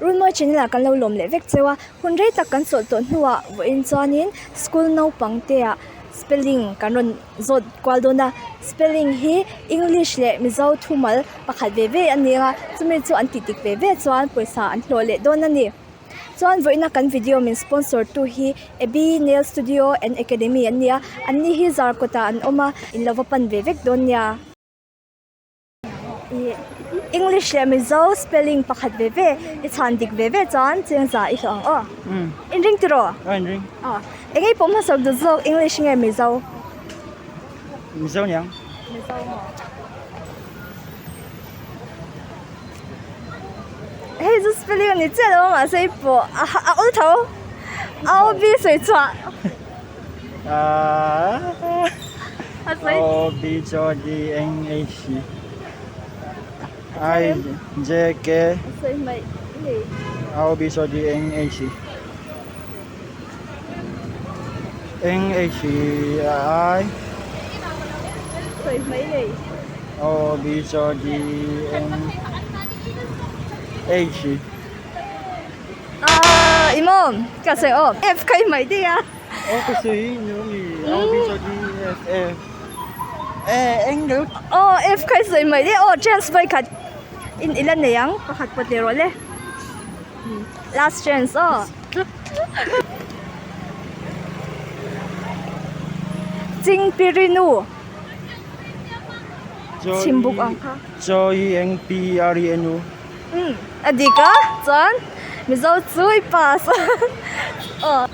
Runmawi channel ah kan lo lawm leh vek cheu a, hun rei tak kan chawlh tawh hnuah vawiin chuanin school naupang te ah spelling kan rawn zawt kual dawn a, spelling hi English leh Mizo thumal pakhat ve ve a ni a, chumi chu an tih dik ve ve chuan pawisa an hlawh leh dawn a ni. Chuan vawiina kan video min sponsor tu hi Abby Nail Studio and Academy an ni a, an ni hi Zarkawt ah an awm a, in lo va pan ve vek dawn nia. Ih English leh Mizo spelling pakhat ve ve i chhan dik ve ve chuan chengza i hlawh ang aw. Inring tiraw? Aw inring. Aw eng nge pawh hmasak duh zawk English nge Mizo? Mizo niang. Mizo maw? Hei chu spelling a ni chiah lo a mahse i pawh a a awl tho A O B sawi chhuah. O B C D N H I J K O B C D N H N H I O B C D N H Ah, imom, ka sawi aw, F kha i hmaih daih a. Aw ka sawi ni awm i, O B C D E F F E eng deuh. Aw F kha i sawi hmaih daih aw, chance vawi khat in ila nei ang, pakhat pawt leh rawh le. Last chance aw. Chingpirinu. Chhimbuk ang kha. C I N P R I N U. Umm a dik a chuan Mizo chu i pass aw.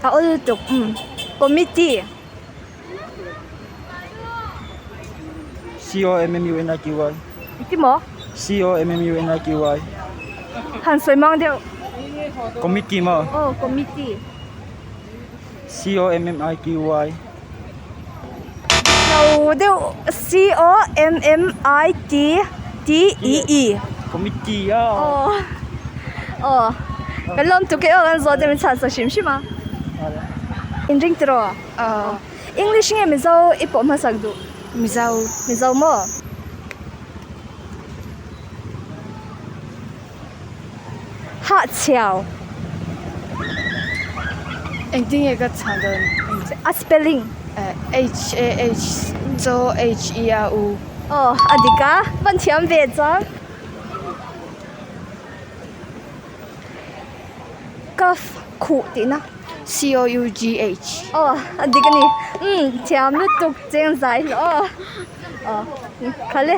A awl lutuk umm committee. C O M M U N I Q Y. Engti maw? C O M M U N I Q Y. Han sawi mang deuh. Committee maw? Aw committee. C O M M I Q Y. Lo deuh C O M M I T T E E. Committee a. Aw aw kan lawm tuk e aw kan zawh te min chhan sak hrim hrim a. In ring tiraw? Aw. English nge Mizo i pawh hmasak duh? Mizo. Mizo maw? Hahchhiau. Engtin nge ka chhan dawn? A spelling. H A H Cho H E A U. Aw a dik a, van thiam ve chuan. Cough khuh tihna. C O U G H. Aw a dik a ni. Umm thiam lutuk cheng zai hlawh aw. Aw kha le.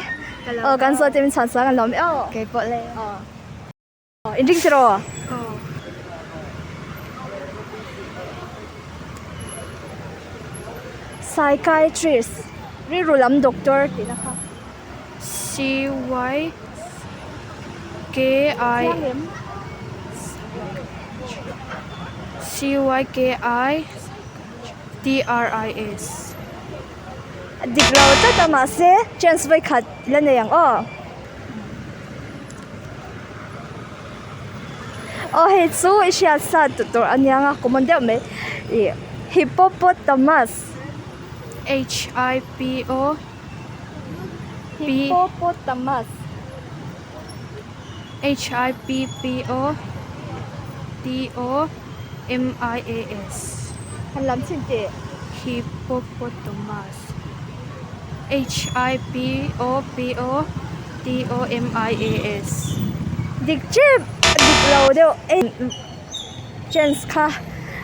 Aw kan zawh te min chhan sang an lawm e aw. Kei pawh le. Aw. In ring tiraw? Aw. Psychiatrist, rilru lam doctor tihna kha. C Y K I C Y K I T R I S. Dik lo tlat a mahse chance vawikhat la nei ang aw. Aw hei chu i hriat sa tawh tur a nia nga common deuh mai ih hippopotamus. H I P O P Hippopotamus. H I P P O T O M I A S. Han lam chhin teh. Hippopotamus. H I P O P O T O M I A S. Dik tep dik lo deuh e chance kha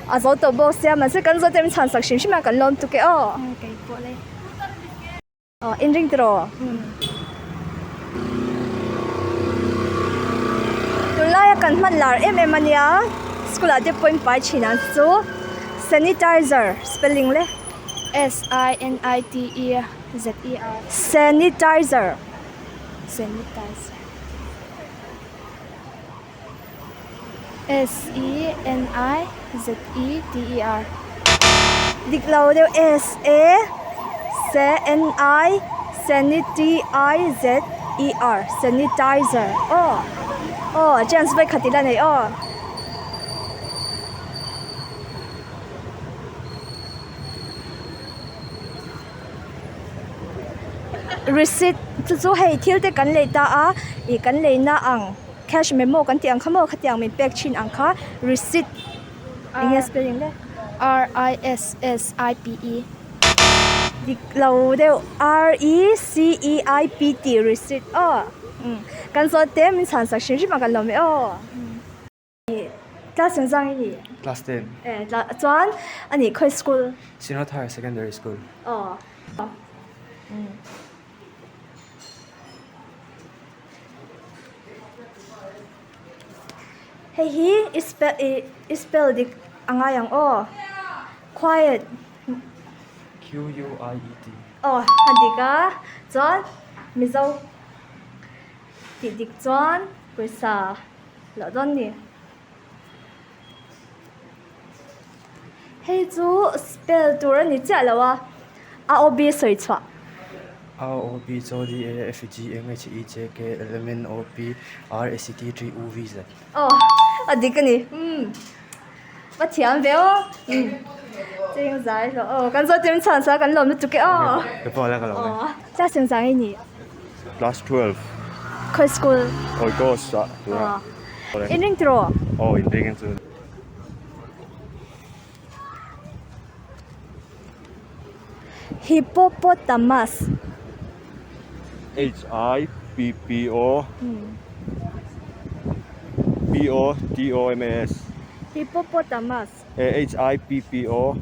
a zo tawh bawk sia mahse kan zo te min chhan sak hrim hrim a kan lawm tuk e aw. Kei pawh le. Aw inring tiraw? Tunlaia kan hman lar em em a nia school ah te pawhin pai thin ang chu sanitizer spelling le. S I N I T E Z E R. Sanitizer. Sanitizer. S E N I Z E T E R. Dik lo deuh S A S N I Sanity I Z E R sanitizer aw aw chance vawi khat ila nei aw. Receipt chu chu hei thil te kan lei ta a ih kan leina ang cash memo kan tih ang kha maw khatiang min pek thin ang kha receipt eng nge spelling le? R I S S I P E. Dik lo deuh R E C E I P T receipt aw kan zawt te min chhan sak hrim hrim a kan lawm e aw. Class engzang i nih? Class 10. Eh, chuan a nih khawi school? Synod Higher Secondary School. Aw. Hei hi i spell i spell dik a ngai ang aw. Quiet. Q U I E T. Aw, a dik a. Chuan Mizo tih dik chuan pawisa loh dawn ni. Hei chu spell tur a ni chiah lo a, a aw b sawi chhuah. A O B C O D A F G M H E J K L M N O P R S T T U V Z. Aw a dik a ni umm va thiam ve aw umm cheng zai hlawh aw kan zawt em chhan sa kan lawm lutuk e aw. Ka pawh la ka lawm e. Class engzang i ni? Class 12. Khawi school? Khawi course ah tura. In ring tiraw? Aw in ring ang chu. Hippopotamus. H I P P O P O T O M A S. Hippopotamus. H I P P O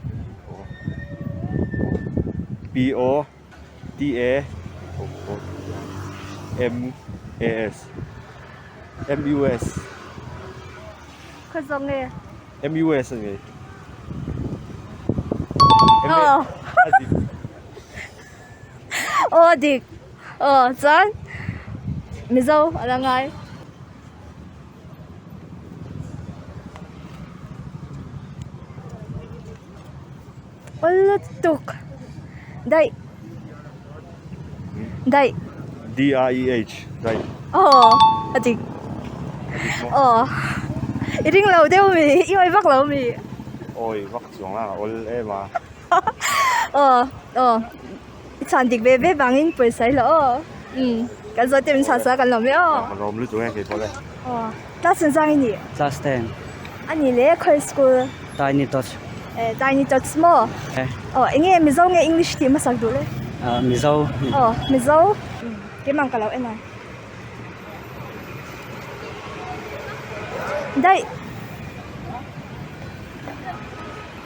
P O T A M A S M U S Khaw zawng nge? M U S a ni. Aw. A dik. Aw a dik. Aw chuan Mizo a la ngai. Awl lutuk daih daih D I E H daih aw a dik aw i ring lo deuh mi i awi vak lo mi awi vak chuang a awl em a aw aw i chhan dik ve ve vangin pawisa hi lo aw um kan zawt te min chhan sa kan lawm e aw ka lawm lutuk e kei pawh le aw class engzang i nih class 10 a ni le khawi school tiny tots eh tiny tots maw eh aw enge mizo nge english tih hmasak duh le ah mizo aw mizo keimah ka lo en ang daih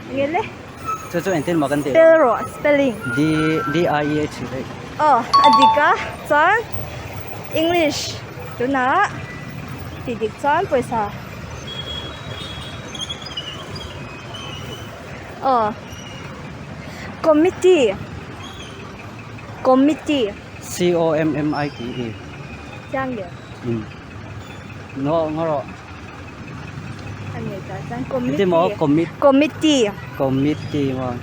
Nge le? Chu chu engtin maw kan tih? Spell rawh, spelling. D D I E H daih. Aw, a dik a, chuan English tunah tih dik chuan pawisa. Aw, committee, committee. C O M M I T E. Chiang nge? Um. Ngaw ngaw rawh. Committee maw committee committee maw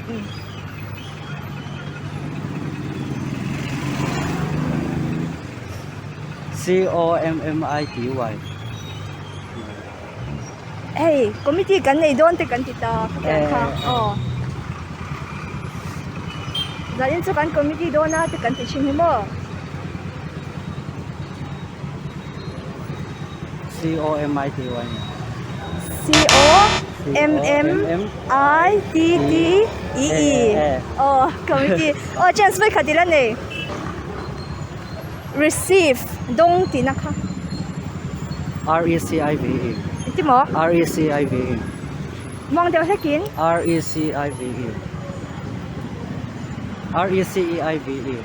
C O M M I T Y hei committee kan nei dawn te kan ti ta khatiang kha aw zanin chu kan committee dawn a te kan ti thin hi maw. C O M I T Y C O M M I T T E E aw committee aw chance mai khat ila nei receive dawng tihna kha R E C I V E engti maw R E C I V E muang deuh hlekin R E C I V E R E C E I V E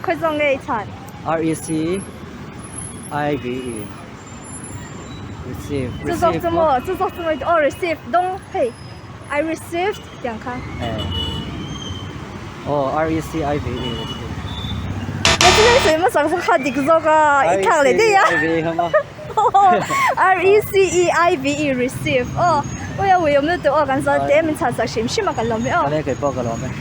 khawi zawng nge i chhan R E C I V E Receive Chu zawk chu maw chu zawk chu maw aw receive dawng hei I received tiang kha Eh Aw R E C I V E receive Nge chu nge sawi hmasa kha kha dik zawk a i thlak leh daih a R E C E I V E kha maw R E C E I V E receive aw ui a ui awm lutuk aw kan zawt te min chhan sak hrim hrim a kan lawm e aw. Awle kei pawh ka lawm e.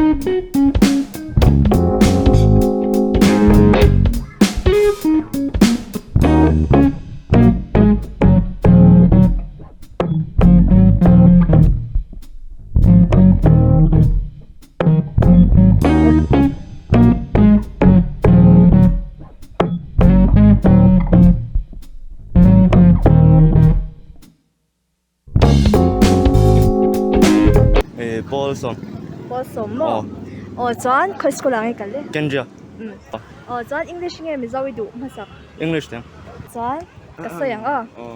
Eh pawl sawm. Pawl sawm maw? Aw chuan khawi school ah nge kal e? Kendria. Aw chuan English nge Mizo i duh hmasak? English te. Chuan ka sawi ang aw. Aw.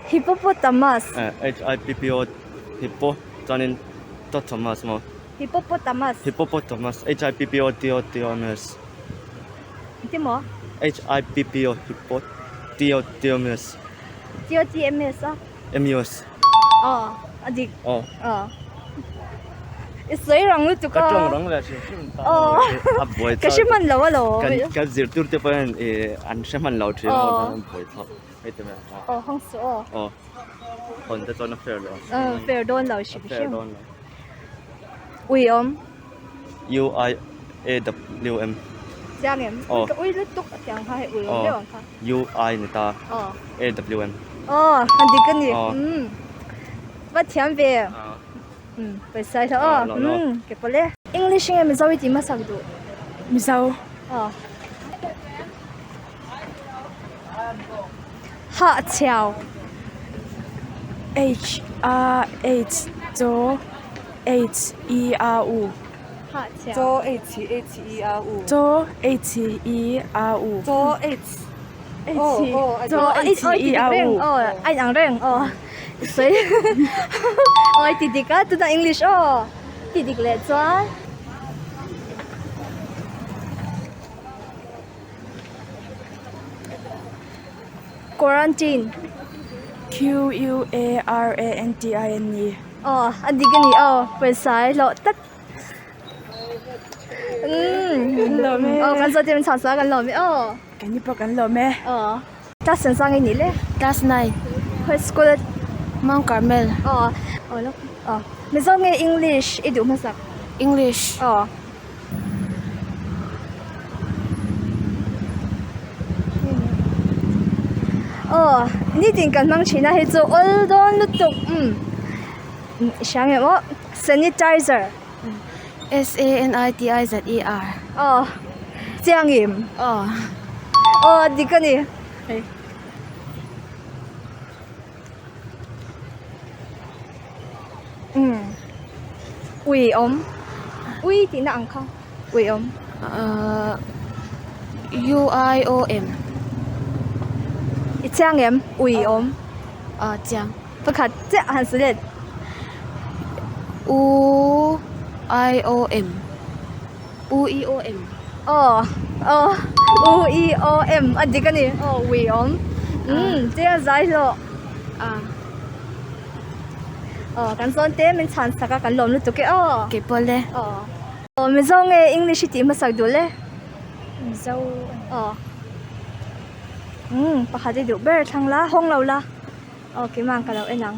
Hippopotamus. H I P P O hippo chuanin totamus maw? Hippopotamus. Hippopotamus H I P P O T O T O M S. Engtin maw? H I P P O hippo T O T O M S. T O T M S a? M U S. Aw a dik. Aw. Aw. I sawi rang lutuk a. Ka tawng rang leh hrim hrim ta. Aw. A buai Ka hre hman lo a lo. Kan kan zirtir te pawh hian ih an hre hman lo thin a an buai thlap. Hei te mai a. Aw hawng suh aw. Aw. Hawn te chuan a fair lo. Aw fair dawn lo hrim hrim. A fair dawn lo. Ui awm. U I A W M. Chiang em? Aw. Ka ui lutuk a tiang kha hei ui awm deuh ang kha. U I ni ta. Aw. A W M. Aw a dik a ni. Aw. Umm. Va thiam ve. Umm pawisa i hlauh aw. Umm ke pawh le. English nge Mizo i tih hmasak duh? Mizo. Aw. Hah chhiau. H A H chaw H E A U. Hah chhiau. Chaw H H E A U. Chaw H E A U. Chaw H Chaw H E A U. Aw a inang reng aw i sawi aw i ti dik a tunah English aw ti dik leh chuan. Quarantine. Q U A R A N T I N E. Aw a dik a ni aw pawisa i hlawh tlat. Umm Lawm e. Aw kan zawt em chhan sa kan lawm e aw. Kan ni pawh kan lawm e. Aw class an sang i nih le? Class 9. High school. Mount Carmel. Aw aw lo aw Mizo nge English i duh hmasak? English. Aw. Aw nitin kan hmang thin a hei chu awl dawn lutuk umm i hria ngem aw sanitizer. S A N I T I Z E R. Aw chiang im. Aw. Aw dik a ni hei. Umm ui awm ui tih na ang kha ui awm. Ahh U I O M. I chiang em ui awm. Ahh chiang. Pakhat chiah han sawi let. U I O M U I O M. Aw aw U I O M a dik a ni aw ui awm umm chiang zai hlawh ah aw kan zawn te min chhan sak a kan lawm lutuk e aw kei pawh le aw aw Mizo nge English i tih hmasak duh le Mizo aw umm pakhat i duh ber thlang la hawng lo la aw keimah ka lo en ang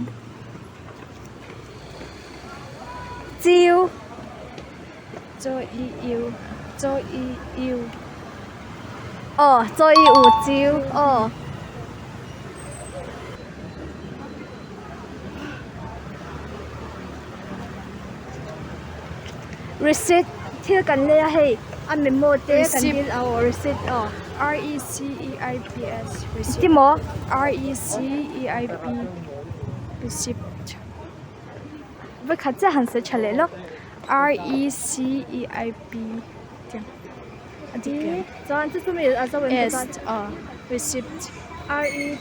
chiu. Chaw i iu, chaw i iu. Aw, chaw i u chiu, aw. Receipt thil kan lei a hei a memo te kan dil a aw receipt aw. R E C E I P S receipt. Ti maw? R E C E I P receipt. Vawikhat chiah han sawi tha leh lawk. R E C E I P tiang a dik em? Chuan chu chu mi a zo em S a receipt. R E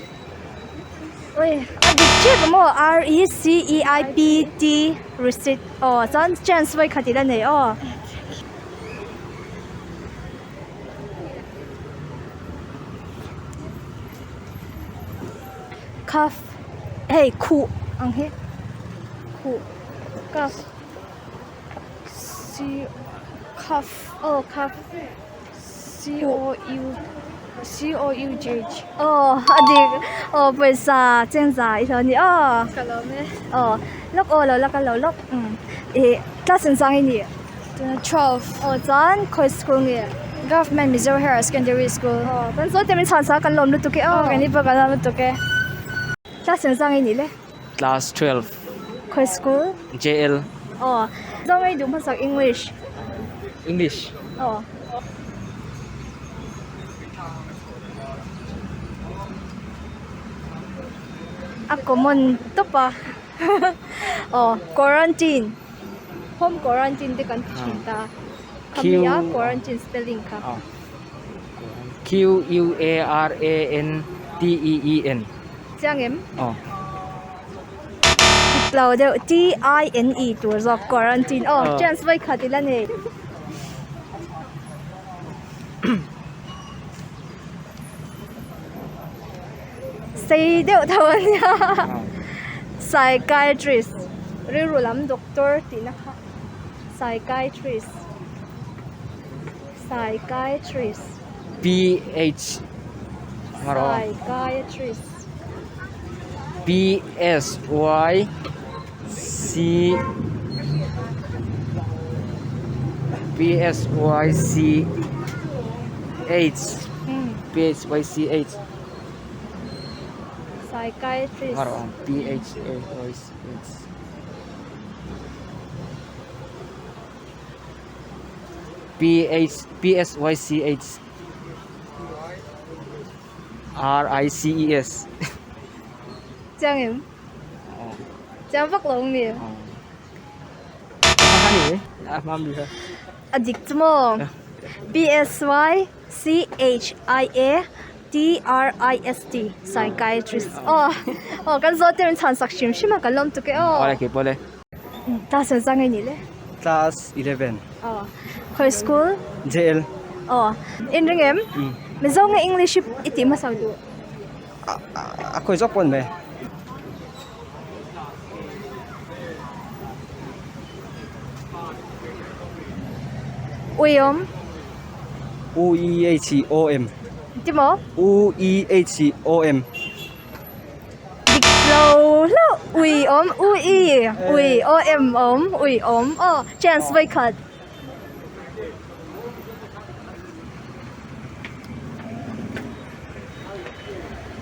Oi a dik tep a maw R E C E I P T receipt aw chuan chance vawikhat ila nei aw. Kaf hei khuh ang hi khuh kaf C khaf aw khaf C O U. C O U G H. Aw a dik aw pawisa chengza i hlawh a ni aw. Ka lawm e. Aw lawk aw lo la ka lo lawk ih class engzang i nih? 12. Aw chuan khawi school nge? Government Mizo Higher Secondary School. Aw kan sawi te min chhan sa kan lawm lutuk e aw. Aw keini pawh kan lawm lutuk e. Class engzang i nih le? Class 12. Khawi school? JL. Aw Zawng ei duh hmasak English. English. Aw. A common tawp a aw quarantine home quarantine te kan ti thin ta khami a quarantine spelling kha. Q U A R A N T E E N. Chiang em? Aw. Dik lo deuh T I N E tur zawk quarantine aw chance vawi khat ila nei. Sei deuh tho a nia psychiatrist rilru lam doctor tihna kha psychiatrist psychiatrist P H psychiatrist P S Y C P S Y C H P H Y C H Psychiatrist P H A Y C H P H P S Y C H R I C E S Chiang em? Chiang vak lo ang ni. A dik chu maw? P S Y C H I A T R I S T Psychiatrist aw aw kan zawt te min chhan sak hrim hrim a kan lawm tuk e aw. Awle ke pawh le. Class engzah nge nih le? Class 11. Aw khawi school? JL. Aw in ring em? Mizo nge English i tih hmasa duh? A khawi zawk pawh an mai. Ui awm. U E H O M. Ti maw? U E H O M. Dik lo hlauh ui awm U E ui O M awm ui awm aw chance vawi khat.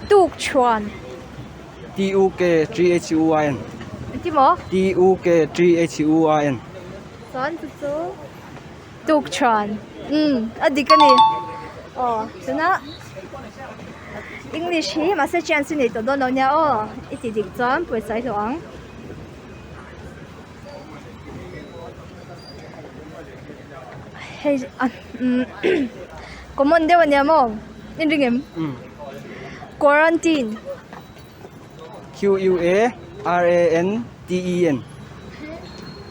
Tuk chhuan. T U K T H U I N. Engti maw? T U K T H U I N. Chuan chu chu tuk chhuan. Umm a dik a ni. Aw tuna English hi mahse chance i nei tawh dawn lo nia aw i ti dik chuan pawisa i hlawh ang. Hei a umm common deuh a nia maw in ring em quarantine Q U A R A N T E N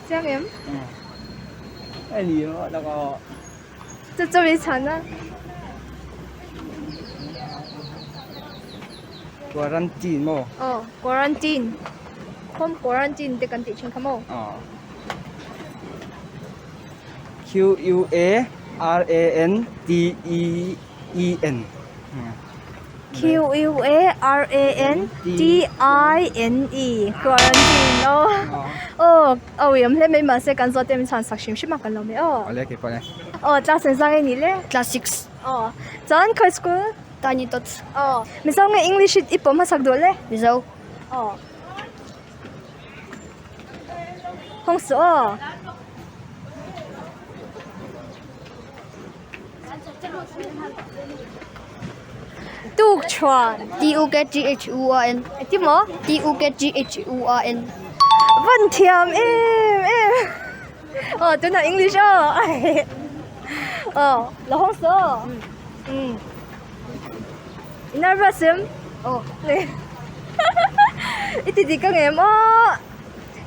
chiang em a ni maw tak aw chu chu mi chhan a quarantine maw aw quarantine home quarantine te kan tih thin kha maw aw Q U A R A N T E E N Q U A R A N T I N E quarantine aw aw a ui awm hle mai mahse kan zawt te min chhan sak hrim hrim a kan lo mai aw Awle keipawh le aw class engzang nge nih le Class 6. Aw chuan khawi school Tiny Tots. Aw Mizo nge English i pawm hmasak duh le Mizo. Aw Hawng suh aw. Tuk chuan. T U K T H U A N. Engtin maw? T U K T H U A N. Van thiam em em. Aw tunah English aw. Aw la hawng suh aw. Um. I nervous em? Aw. I ti dik ang em aw.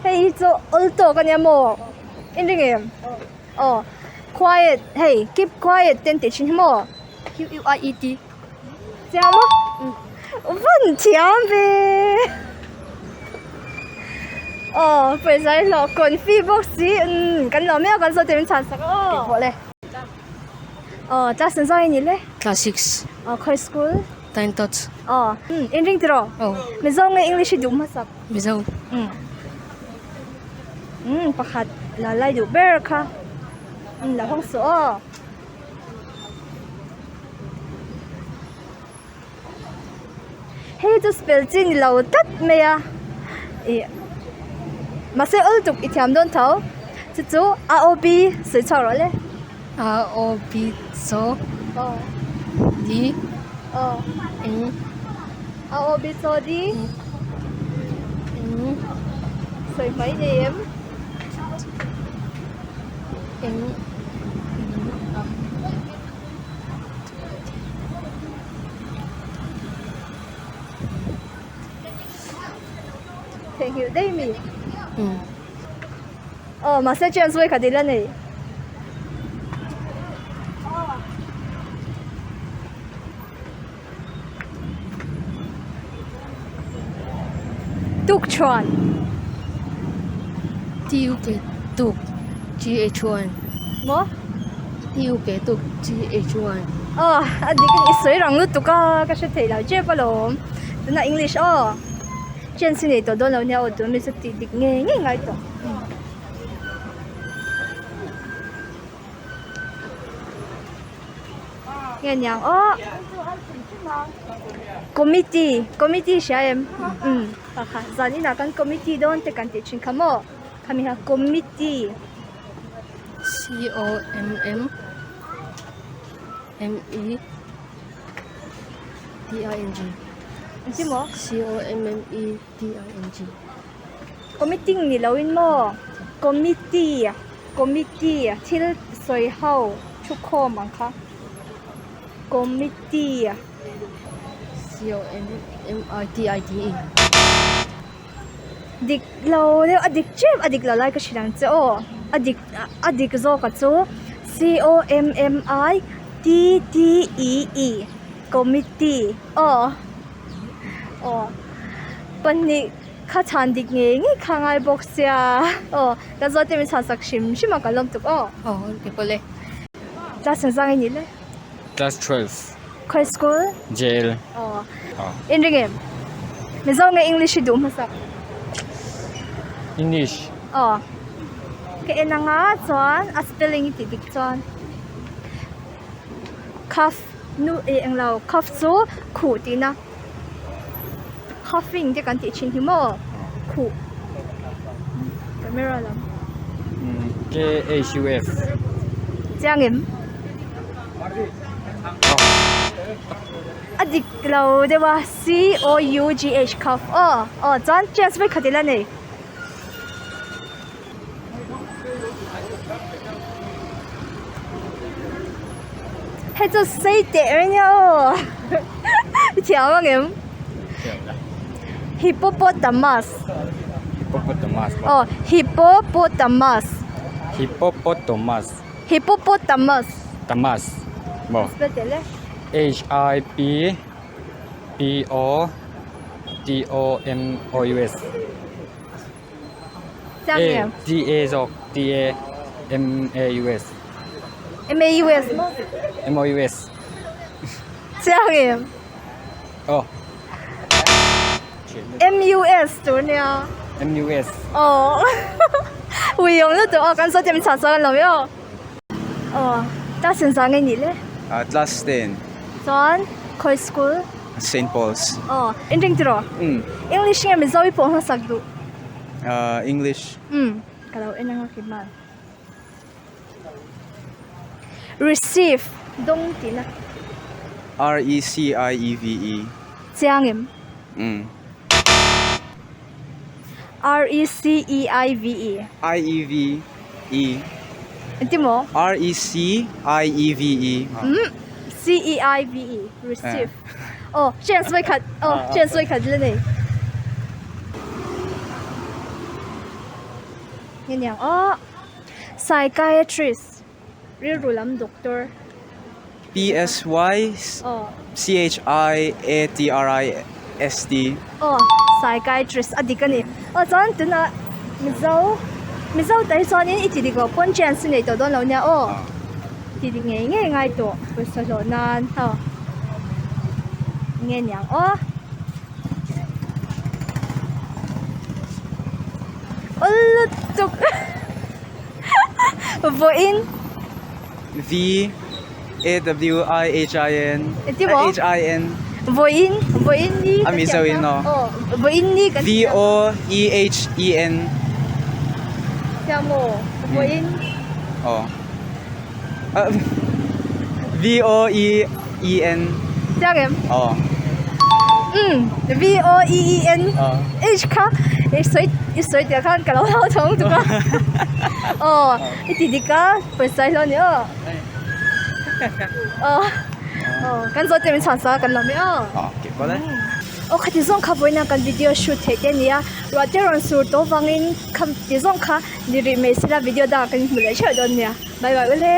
Hei hi chu awl tawk a nia maw? In ring em? Aw. Quiet hei keep quiet te an tih thin hi maw? Q U I E T. Chiang maw? Van thiam ve. Aw pawisa hi hlawh kawn fee bawk si umm kan lo mek a kan zawt te min chhan sak aw. Keipawh le. Aw class engzah nge ni le? Class 6. Aw khawi school? Nine Tots. Aw in ring tiraw? Aw. Mizo nge English hi duh hmasak? Mizo. Umm umm pakhat la lai duh ber kha umm la hawng suh aw. Hei chu spell chi ni lo tlat mai a ih mahse awl tuk i thiam dawn tho chu chu a o b sawi chhuak rawh le. A o b chaw d n A o b chaw d n sawi hmai nei em? N a. Theihnghilh daih mi? Aw mahse chance vawi khat ila nei. Tuk chuan. T U K tuk G H U N. Maw? T U K tuk G H U N. Aw a dik i sawi rang lutuk a ka hre thei lo tep alawm. Tunah English aw. Chance hi nei tawh dawn lo nia aw tun mi chu tih dik ngei ngei ngai tawh. Nge niang aw committee committee hria em umm pakhat zan inah kan committee dawn te kan tih thin kha maw khami kha committee. C O M M M E T I N G Engtin maw? C O M M E T I N G Committing ni loin maw committee committee thil sawi ho thu khawm ang kha committee. C O M M I T I T E. Dik lo deuh a dik tep a dik lo lai ka hrilh ang che aw a dik a dik zawk a chu C O M M I T T E E committee aw aw pahnih. Kha chhan dik ngei ngei kha ngai bawk sia aw ka zawt te min chhan sak hrim hrim a ka lawm tuk aw. Aw ke pawh le. Class engzang nge nih le? Class 12. Khawi school? JL. Aw. In ring em? Mizo nge English hi duh hmasak? English. Aw. Ka en anga chuan a spelling i tih dik chuan cough nu eh englo cough chu khuh tihna. Coughing te kan tih thin hi maw khuh camera lam. K H U F. Chiang em? A dik lo deuh a C O U G H cough aw aw chuan chance vawikhat ila nei. Hei chu sei teh reng nia aw i thiam ang em? Hippopotamus Hippopotamus aw hippopotamus Hippopotamus Hippopotamus Tamas maw Spell teh le H I P P O T O M O U S Chiang A T A zawk T A M A U S M A U S maw? M O U S Chiang em? Aw M U S tur nia M U S Aw Ui awm lutuk aw kan sawi te min chhan sawn lo emaw Aw class engzah nge nih le? Class 10 Chuan khawi school? Saint Paul's. Aw, in ring tiraw? Umm. English nge Mizo i pawh hmasak duh? Ah, English. Umm, ka lo en anga keimah. Receive, dawng tihna. R E C I E V E. Chiang em? Umm. R E C E I V E. I E V E. Engtin maw? R E C I E V E. Umm, C E I V E, receive. Aw, chance vawi khat, aw, chance vawi khat la nei. Nge niang aw, psychiatrist, rilru lam doctor. P S Y C H I A T R I S T. Aw, psychiatrist a dik a ni. Aw chuan tunah Mizo, Mizo te hi chuanin i ti dik loh pawn chance i nei tawh dawn lo nia aw. Ti dik ngei ngei ngai tawh pawisa hlawh nan aw nge niang aw aw lutuk vawiin V A W I H I N H I N vawiin vawiin ni a mizo in aw vawiin ni kan V O E H E N Chiang maw vawiin aw. V O E E N. Chiang em? Aw. Um, V O E E N. H kha i sawi i sawi tia khan ka lo hlau thawng tuk a. Aw, i ti dik a, pawisa hi lo ni aw. Aw, aw, kan zawt che min chhuan sak a kan lawm e aw. Aw, ke pawh le. Aw, khati zawng kha vawiina kan video shoot theih te nia, ruah te rawn sur tawh vangin kham ti zawng kha Ni rih mai sila video dangah kan inhmu leh theuh dawn nia. Bye bye ule.